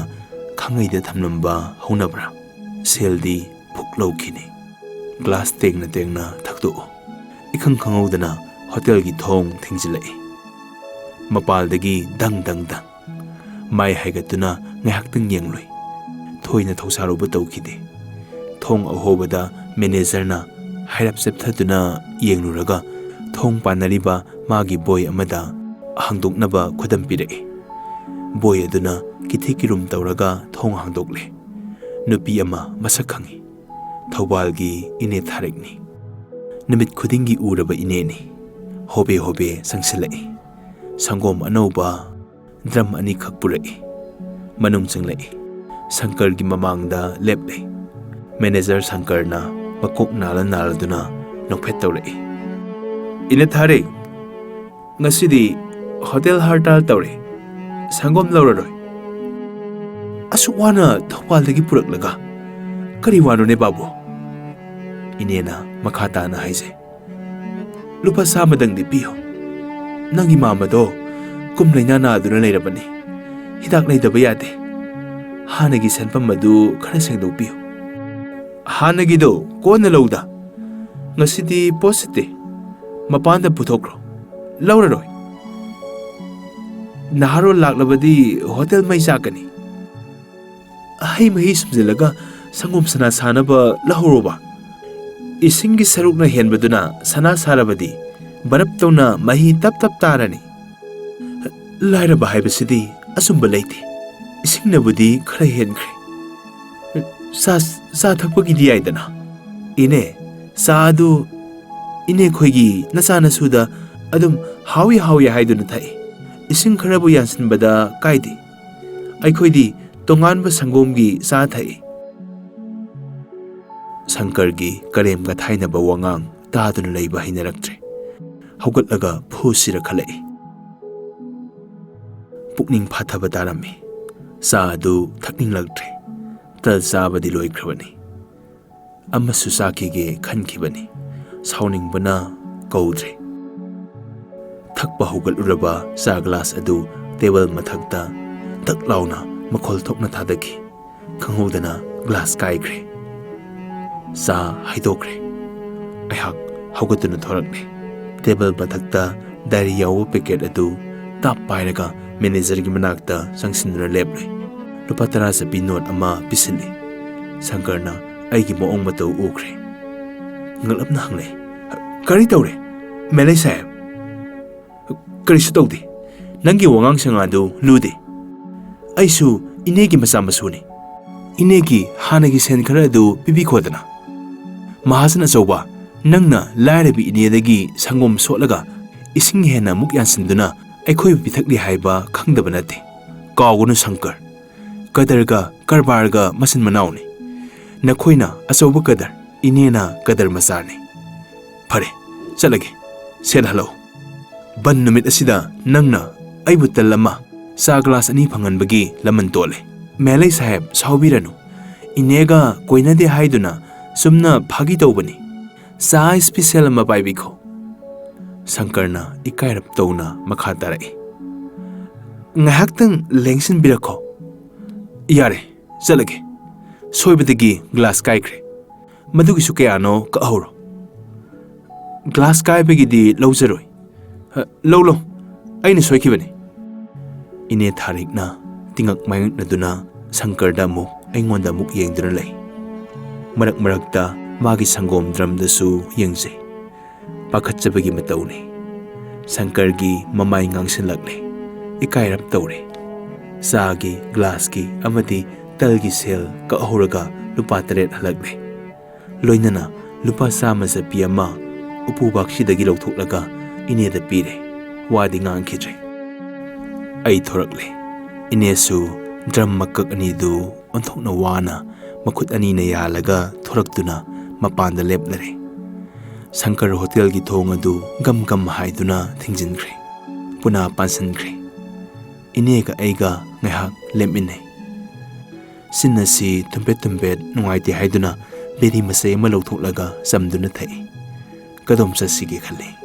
ꯈꯥꯡꯉꯩꯗ ꯊꯝꯂꯝꯕ ꯍꯧꯅꯕ꯭ꯔꯥ? ꯁꯦꯜꯗꯤ ꯐꯨꯛ ꯂꯧꯈꯤꯅꯤ꯫ ꯒ꯭ꯂꯥꯁ ꯇꯦꯡꯅ ꯇꯦꯡꯅ ꯊꯛꯇꯣꯛꯎ꯫ ꯏꯈꯪ ꯈꯪꯍꯧꯗꯅ ꯍꯣꯇꯦꯜꯒꯤ ꯊꯣꯡ ꯊꯤꯡꯖꯤꯜꯂꯛꯏ꯫ ꯃꯄꯥꯜꯗꯒꯤ ꯗꯪ ꯗꯪ ꯗꯪ꯫ ꯃꯥꯏ ꯍꯥꯏꯒꯠꯇꯨꯅ ꯉꯥꯏꯍꯥꯛꯇꯪ ꯌꯦꯡꯂꯨꯏ꯫ ꯊꯣꯏꯅ ꯊꯧꯁꯥꯔꯨꯕ ꯇꯧꯈꯤꯗꯦ꯫ ꯊꯣꯡ ꯑꯍꯣꯕꯗ ꯃꯦꯅꯦꯖꯔꯅ ꯍꯥꯏꯔꯞ ꯆꯦꯞꯊꯗꯨꯅ ꯌꯦꯡꯂꯨꯔꯒ ꯊꯣꯡ ꯄꯥꯟꯅꯔꯤꯕ ꯃꯥꯒꯤ ꯕꯣꯏ ꯑꯃꯗ ꯍꯥꯡꯗꯣꯛꯅꯕ ꯈꯨꯗꯝ ꯄꯤꯔꯛꯏ꯫ ꯕꯣꯏ ꯑꯗꯨꯅ ꯀꯤꯊꯤ ꯀꯤꯔꯨꯝ ꯇꯧꯔꯒ ꯊꯣꯡ ꯍꯥꯡꯗꯣꯛꯂꯦ꯫ ꯅꯨꯄꯤ ꯑꯃ ꯃꯁꯛ ꯈꯪꯏ꯫ ꯊꯧꯕꯥꯜꯒꯤ ꯏꯅꯦ ꯊꯥꯔꯦꯛꯅꯤ꯫ ꯅꯨꯃꯤꯠ ꯈꯨꯗꯤꯡꯒꯤ ꯎꯔꯕ ꯏꯅꯦꯅꯤ꯫ ꯍꯣꯕꯦ ꯍꯣꯕꯦ ꯆꯪꯁꯤꯜꯂꯛꯏ꯫ ꯁꯪꯒꯣꯝ ꯑꯅꯧꯕ ꯗ꯭ꯔꯝ ꯑꯅꯤꯈꯛ ꯄꯨꯔꯛꯏ꯫ ꯃꯅꯨꯡ ꯆꯪꯂꯛꯏ꯫ ꯁꯪꯀꯔꯒꯤ ꯃꯃꯥꯡꯗ ꯂꯦꯞꯂꯦ꯫ ꯃꯦꯅꯦꯖꯔ ꯁꯪꯀꯔꯅ ꯃꯀꯣꯛ ꯅꯥꯜꯂ ꯅꯥꯜꯂꯗꯨꯅ ꯅꯣꯛꯐꯦꯠ ꯇꯧꯔꯛꯏ꯫ "ꯏꯅꯦ ꯊꯥꯔꯦꯛ, ꯉꯁꯤꯗꯤ ꯍꯣꯇꯦꯜ ꯍꯔꯇꯥꯜ ꯇꯧꯔꯦ꯫ ꯁꯪꯒꯣꯝ ꯂꯧꯔꯔꯣꯏ꯫ ꯑꯁꯨꯛ ꯋꯥꯅ ꯊꯧꯕꯥꯜꯗꯒꯤ ꯄꯨꯔꯛꯂꯒ ꯀꯔꯤ ꯋꯥꯅꯣꯅꯦ ꯕꯥꯕꯨ?" ꯏꯅꯦꯅ ꯃꯈꯥ ꯇꯥꯅ ꯍꯥꯏꯖꯩ꯫ "ꯂꯨꯄꯥ ꯆꯥꯝꯃꯗꯪꯗꯤ ꯄꯤꯌꯨ꯫ ꯅꯪꯒꯤ ꯃꯥꯝꯃꯗꯣ ꯀꯨꯝ ꯂꯩꯅꯥ ꯅꯥꯗꯨꯅ ꯂꯩꯔꯕꯅꯤ꯫ ꯍꯤꯗꯥꯛ ꯂꯩꯗꯕ ꯌꯥꯗꯦ꯫ ꯍꯥꯟꯅꯒꯤ ꯁꯦꯟꯐꯝ ꯑꯗꯨ ꯈꯔ ꯁꯦꯡꯗꯣꯛꯄꯤꯌꯨ꯫" "ꯍꯥꯟꯅꯒꯤꯗꯣ ꯀꯣꯟꯅ ꯂꯧꯗ꯫ ꯉꯁꯤꯗꯤ ꯄꯣꯠ ꯁꯤꯠꯇꯦ꯫ ꯃꯄꯥꯟꯗ ꯄꯨꯊꯣꯛꯈ꯭ꯔꯣ꯫ ꯂꯧꯔꯔꯣꯏ꯫ ꯅꯍꯥꯔꯣꯜ ꯂꯥꯛꯂꯕꯗꯤ ꯍꯣꯇꯦꯜ ꯃꯩ ꯆꯥꯛꯀꯅꯤ꯫" "ꯍꯩ ꯃꯍꯤ ꯁꯨꯝꯖꯤꯜꯂꯒ ꯁꯪꯒꯣꯝ ꯁꯅꯥ ꯁꯥꯅꯕ ꯂꯧꯍꯧꯔꯣꯕ꯫ ꯏꯁꯤꯡꯒꯤ ꯁꯔꯨꯛꯅ ꯍꯦꯟꯕꯗꯨꯅ ꯁꯅꯥ ꯁꯥꯔꯕꯗꯤ ꯕꯔꯞꯇꯧꯅ ꯃꯍꯤ ꯇꯞ ꯇꯞ ꯇꯥꯔꯅꯤ꯫" "ꯂꯥꯏꯔꯕ ꯍꯥꯏꯕꯁꯤꯗꯤ ꯑꯆꯨꯝꯕ ꯂꯩꯇꯦ꯫ ꯏꯁꯤꯡꯅꯕꯨꯗꯤ ꯈꯔ ꯍꯦꯟꯈ꯭ꯔꯦ꯫ ꯆꯥ, ꯆꯥ ꯊꯛꯄꯒꯤꯗꯤ ꯌꯥꯏꯗꯅ꯫ ꯏꯅꯦ, ꯆꯥ ꯑꯗꯨ ꯏꯅꯦ ꯈꯣꯏꯒꯤ ꯅꯆꯥꯅꯁꯨꯗ ꯑꯗꯨꯝ ꯍꯥꯎꯏ ꯍꯥꯎꯏ ꯍꯥꯏꯗꯨꯅ ꯊꯛꯏ꯫ ꯏꯁꯤꯡ ꯈꯔꯕꯨ ꯌꯥꯟꯁꯤꯟꯕꯗ ꯀꯥꯏꯗꯦ꯫ ꯑꯩꯈꯣꯏꯗꯤ ꯇꯣꯉꯥꯟꯕ ꯁꯪꯒꯣꯝꯒꯤ ꯆꯥ ꯊꯛꯏ꯫" ꯁꯪꯀꯔꯒꯤ ꯀꯔꯦꯝ ꯀꯊꯥꯏꯅꯕ ꯋꯥꯉꯥꯡ ꯇꯥꯗꯨꯅ ꯂꯩꯕ ꯍꯩꯅꯔꯛꯇ꯭ꯔꯦ꯫ ꯍꯧꯒꯠꯂꯒ ꯐꯨꯁꯤꯔ ꯈꯜꯂꯛꯏ꯫ ꯄꯨꯛꯅꯤꯡ ꯐꯥꯊꯕ ꯇꯥꯔꯝꯃꯤ꯫ ꯆꯥ ꯑꯗꯨ ꯊꯛꯅꯤꯡꯂꯛꯇ꯭ꯔꯦ꯫ ꯇꯜ ꯆꯥꯕꯗꯤ ꯂꯣꯏꯈ꯭ꯔꯕꯅꯤ꯫ ꯑꯃꯁꯨ ꯆꯥꯈꯤꯒꯦ ꯈꯟꯈꯤꯕꯅꯤ꯫ ꯁꯥꯎꯅꯤꯡꯕꯅ ꯀꯧꯗ꯭ꯔꯦ꯫ ꯊꯛꯄ ꯍꯧꯒꯠꯂꯨꯔꯕ ꯆꯥ ꯒ꯭ꯂꯥꯁ ꯑꯗꯨ ꯇꯦꯕꯜ ꯃꯊꯛꯇ ꯇꯛ ꯂꯥꯎꯅ ꯃꯈꯣꯜ ꯊꯣꯛꯅ ꯊꯥꯗꯈꯤ꯫ ꯈꯪꯍꯧꯗꯅ ꯒ꯭ꯂꯥꯁ ꯀꯥꯏꯈ꯭ꯔꯦ꯫ ꯆꯥ ꯍꯩꯗꯣꯛꯈ꯭ꯔꯦ꯫ ꯑꯩꯍꯥꯛ ꯍꯧꯒꯠꯇꯨꯅ ꯊꯣꯔꯛꯂꯦ꯫ ꯇꯦꯕꯜ ꯃꯊꯛꯇ ꯗꯥꯏꯔꯤ ꯌꯥꯎꯕ ꯄꯦꯀꯦꯠ ꯑꯗꯨ ꯇꯥꯞ ꯄꯥꯏꯔꯒ ꯃꯦꯅꯦꯖꯔꯒꯤ ꯃꯅꯥꯛꯇ ꯆꯪꯁꯤꯟꯗꯨꯅ ꯂꯦꯞꯂꯦ꯫ ꯂꯨꯄꯥ ꯇꯔꯥ ꯆꯠꯄꯤ ꯅꯣꯠ ꯑꯃ ꯄꯤꯁꯤꯜꯂꯤ꯫ ꯁꯪꯀꯔꯅ ꯑꯩꯒꯤ ꯃꯑꯣꯡ ꯃꯇꯧ ꯎꯈ꯭ꯔꯦ꯫ ꯉꯛꯂꯞꯅ ꯍꯪꯂꯛꯏ꯫ "ꯀꯔꯤ ꯇꯧꯔꯦ, ꯃꯦꯂꯩ ꯁꯥꯍꯦꯕ?" "ꯀꯔꯤꯁꯨ ꯇꯧꯗꯦ꯫ ꯅꯪꯒꯤ ꯋꯥꯉꯥꯡ ꯁꯉꯥꯡꯗꯨ ꯂꯨꯗꯦ꯫ ꯑꯩꯁꯨ ꯏꯅꯦꯒꯤ ꯃꯆꯥ ꯃꯁꯨꯅꯤ꯫ ꯏꯅꯦꯒꯤ ꯍꯥꯟꯅꯒꯤ ꯁꯦꯟ ꯈꯔ ꯑꯗꯨ ꯄꯤꯕꯤꯈꯣꯗꯅ꯫ ꯃꯍꯥꯖꯟ ꯑꯆꯧꯕ, ꯅꯪꯅ ꯂꯥꯏꯔꯕꯤ ꯏꯅꯦꯗꯒꯤ ꯁꯪꯒꯣꯝ ꯁꯣꯠꯂꯒ ꯏꯁꯤꯡ ꯍꯦꯟꯅ ꯑꯃꯨꯛ ꯌꯥꯟꯁꯤꯟꯗꯨꯅ ꯑꯩꯈꯣꯏꯕꯨ ꯄꯤꯊꯛꯂꯤ ꯍꯥꯏꯕ ꯈꯪꯗꯕ ꯅꯠꯇꯦ꯫ ꯀꯥꯎꯒꯅꯨ ꯁꯪꯀꯔ, ꯀꯗꯔꯒ ꯀꯔꯕꯥꯔꯒ ꯃꯆꯤꯟ ꯃꯅꯥꯎꯅꯤ꯫ ꯅꯈꯣꯏꯅ ꯑꯆꯧꯕ ꯀꯗꯔ, ꯏꯅꯦꯅ ꯀꯗꯔ ꯃꯆꯥꯅꯤ꯫ ꯐꯔꯦ, ꯆꯠꯂꯒꯦ꯫ Set hello. ꯕꯟ ꯅꯨꯃꯤꯠ ꯑꯁꯤꯗ ꯅꯪꯅ ꯑꯩꯕꯨ ꯇꯜ ꯑꯃ, ꯆꯥ ꯒ꯭ꯂꯥꯁ ꯑꯅꯤ ꯐꯪꯍꯟꯕꯒꯤ ꯂꯃꯟ ꯇꯣꯜꯂꯦ꯫ ꯃꯦꯂꯩ ꯁꯥꯍꯦꯕ, ꯁꯥꯎꯕꯤꯔꯅꯨ꯫ ꯏꯅꯦꯒ ꯀꯣꯏꯅꯗꯦ ꯍꯥꯏꯗꯨꯅ ꯆꯨꯝꯅ ꯐꯥꯒꯤ ꯇꯧꯕꯅꯤ꯫ ꯆꯥ ꯏꯁꯄꯤꯁꯦꯜ ꯑꯃ ꯄꯥꯏꯕꯤꯈꯣ꯫" ꯁꯪꯀꯔꯅ ꯏꯀꯥꯏꯔꯞ ꯇꯧꯅ ꯃꯈꯥ ꯇꯥꯔꯛꯏ꯫ "ꯉꯥꯏꯍꯥꯛꯇꯪ ꯂꯦꯡꯁꯤꯟꯕꯤꯔꯛꯈꯣ꯫" "ꯌꯥꯔꯦ, ꯆꯠꯂꯒꯦ꯫ ꯁꯣꯏꯕꯗꯒꯤ ꯒ꯭ꯂꯥꯁ ꯀꯥꯏꯈ꯭ꯔꯦ꯫ ꯃꯗꯨꯒꯤꯁꯨ ꯀꯌꯥꯅꯣ ꯀꯛꯍꯧꯔꯣ꯫" "ꯒ꯭ꯂꯥꯁ ꯀꯥꯏꯕꯒꯤꯗꯤ ꯂꯧꯖꯔꯣꯏ꯫" "ꯑ, ꯂꯧ, ꯂꯧ꯫ ꯑꯩꯅ ꯁꯣꯏꯈꯤꯕꯅꯤ꯫" ꯏꯅꯦ ꯊꯥꯔꯤꯛꯅ ꯇꯤꯉꯛ ꯃꯥꯏꯉꯛꯅꯗꯨꯅ ꯁꯪꯀꯔꯗ ꯑꯃꯨꯛ, ꯑꯩꯉꯣꯟꯗ ꯑꯃꯨꯛ ꯌꯦꯡꯗꯨꯅ ꯂꯩ꯫ ꯃꯔꯛ ꯃꯔꯛꯇ ꯃꯥꯒꯤ ꯁꯪꯒꯣꯝ ꯗ꯭ꯔꯝꯗꯁꯨ ꯌꯦꯡꯖꯩ꯫ ꯄꯥꯈꯠꯆꯕꯒꯤ ꯃꯇꯧꯅꯤ꯫ ꯁꯪꯀꯔꯒꯤ ꯃꯃꯥꯏ ꯉꯥꯡꯁꯤꯜꯂꯛꯂꯦ꯫ ꯏꯀꯥꯏꯔꯞ ꯇꯧꯔꯦ꯫ ꯆꯥꯒꯤ, ꯒ꯭ꯂꯥꯁꯀꯤ ꯑꯃꯗꯤ ꯇꯜꯒꯤ ꯁꯦꯜ ꯀꯛꯍꯧꯔꯒ ꯂꯨꯄꯥ ꯇꯔꯦꯠ ꯍꯜꯂꯛꯂꯦ꯫ ꯂꯣꯏꯅꯅ ꯂꯨꯄꯥ ꯆꯥꯝꯃ ꯆꯠꯄꯤ ꯑꯃ ꯎꯄꯨꯕꯥꯛꯁꯤꯗꯒꯤ ꯂꯧꯊꯣꯛꯂꯒ ꯏꯅꯦꯗ ꯄꯤꯔꯦ꯫ ꯋꯥꯗꯤ ꯉꯥꯡꯈꯤꯗ꯭ꯔꯦ꯫ ꯑꯩ ꯊꯣꯔꯛꯂꯦ꯫ ꯏꯅꯦꯁꯨ ꯗ꯭ꯔꯝ ꯃꯀꯛ ꯑꯅꯤꯗꯨ ꯑꯣꯟꯊꯣꯛꯅ ꯋꯥꯅ ꯃꯈꯨꯠ ꯑꯅꯤꯅ ꯌꯥꯜꯂꯒ ꯊꯣꯔꯛꯇꯨꯅ ꯃꯄꯥꯟꯗ ꯂꯦꯞꯂꯔꯦ꯫ ꯁꯪꯀꯔ ꯍꯣꯇꯦꯜꯒꯤ ꯊꯣꯡ ꯑꯗꯨ ꯒꯝ ꯒꯝ ꯍꯥꯏꯗꯨꯅ ꯊꯤꯡꯖꯤꯟꯈ꯭ꯔꯦ꯫ ꯄꯨꯅꯥ ꯄꯥꯟꯁꯤꯟꯈ꯭ꯔꯦ꯫ ꯏꯅꯦꯒ ꯑꯩꯒ ꯉꯥꯏꯍꯥꯛ ꯂꯦꯞꯃꯤꯟꯅꯩ꯫ ꯆꯤꯟ ꯑꯁꯤ ꯊꯨꯝꯄꯦꯠ ꯊꯨꯝꯄꯦꯠ ꯅꯨꯡꯉꯥꯏꯇꯦ ꯍꯥꯏꯗꯨꯅ ꯕꯦꯔꯤ ꯃꯆꯩ ꯑꯃ ꯂꯧꯊꯣꯛꯂꯒ ꯆꯝꯗꯨꯅ ꯊꯛꯏ꯫ ꯀꯗꯣꯝ ꯆꯠꯁꯤꯒꯦ ꯈꯜꯂꯤ꯫